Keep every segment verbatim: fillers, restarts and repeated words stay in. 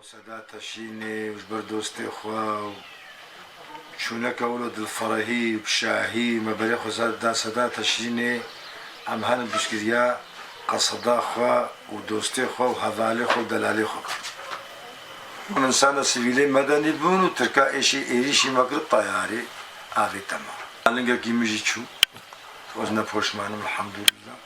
Seda Teşînê û ji ber dostê xwe û çûneke wilo dilferehî û bi şahî me berê xwe da Seda Teşînê, em herin piştgiriya qeseda xwe û dostê xwe û hevalê xwe û delalê xwe bikin. Em insana sivîlê medenî bûn û Tirka êşî êrîşî me kir tayarî avête me. Lingekî min jî çû. Ez ne poşman im, elhamdulillah.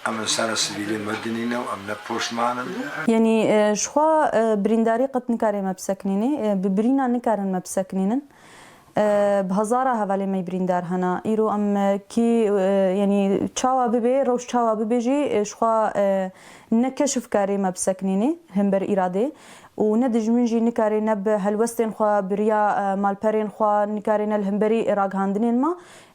Em insana sivîlê medenî ne û em ne poşman in. Yanî, e, ji xwe, e, birîndarî qet nikare me bisekinînê, e, bi birîna nikarin me bisekinînin. E, bi hezara hevalê me yî birîndar hene. Îro em, e, kî, e, yanî çawa bibe, rewş çawa bibe jî, e, ji xwe, e, ne keşif karê me bisekinînê hember îradê û ne dijmin jî nikare ne bi helwestên xwe, bi riya, e, malperên xwe, nikare ne li hemberî ragihandinên me,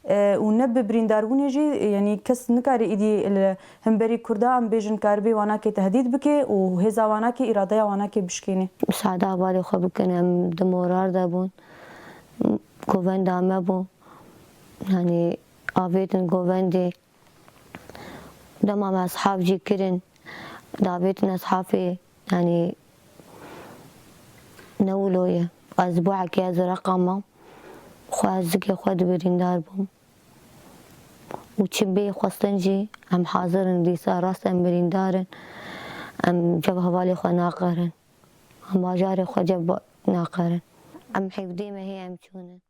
e, û ne bi birîndarbûnê jî, yanî kes nikare îdî li hemberî Kurda em bêjin karibê wanakê tehdîd bike û hêza wanakê, îradeya wanakê bişkêne. Misada hevalê xwe bikin, em di morar de bûn. Govenda me bû. Yanî avêtin govendê. Dema me eshaf jî kirin, davêtin eshafê, yanî ne wilo ye. Ez bo hekê ez reqama xwe, ez zikê xwe di birîndar bûm. Û çi bê xwestin jî em hazir in, dîsa rast em birîndar in. Em cev hevalê xwe naqerin. Em bajarê xwe cev ba-, naqerin. Em hevdê me hê em çûnin.